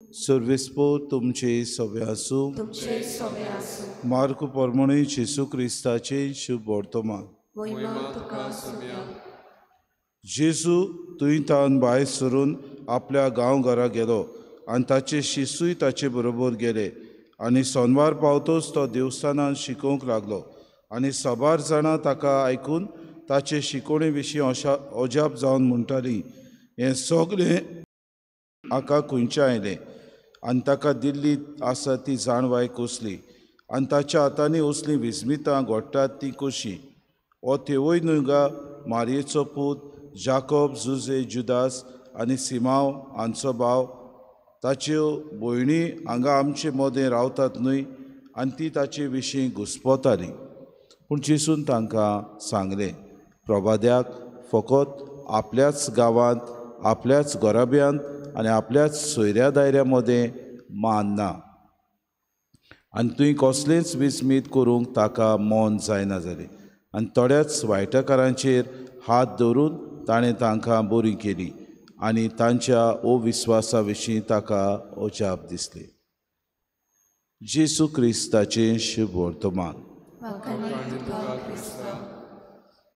सर्वेस्पोर तुमचे सवे आसूं. तुमचे सवे आसूं. मार्क परमणी जेसू क्रिस्ताचे शुभ वर्तमान. मोहिमा तुका सोम्या. जेजू थंय तावन भायर सरून आपल्या गांव घरा गेलो आनी ताचे शिसूय ताचे बरोबर गेले. आनी सोनवार पावतोच तो देवस्थानान शिकोवंक लागलो आनी साबार जाणां ताका आयकून ताचे शिकोवणे विशीं अजाप जावन म्हणटालीं, हें सगळें हाका खंयचें आयलें आनी ताका दिल्ली आसा ती जाणवाय कसली आनी ताच्या हातांनी असलीं विस्मितां घडटात तीं कशीं? हो तेवूय न्हय गा मारयेचो पूत, जाकोब, जुजे, जुदास आनी सिमांव हांचो भाव? ताच्यो भयणी हांगा आमचे मदें रावतात न्हय? आनी ती ताचे विशीं घुस्पताली. पूण जेजून तांकां सांगलें, प्रभाद्याक फकत आपल्याच गांवांत, आपल्याच घराब्यांत आनी आपल्याच सोयऱ्या दायऱ्या मदें मान ना. आनी थंय कसलेंच विस्मीत करूंक ताका मन जायना जालें. आनी थोड्याच वायटकारांचेर हात दवरून ताणें तांकां बरी केली आनी तांच्या अविस्वासा विशीं ताका अजाप दिसली. जेजू क्रिस्ताचें शुभ वर्तमान. वाखाणे तुका क्रिस्ता.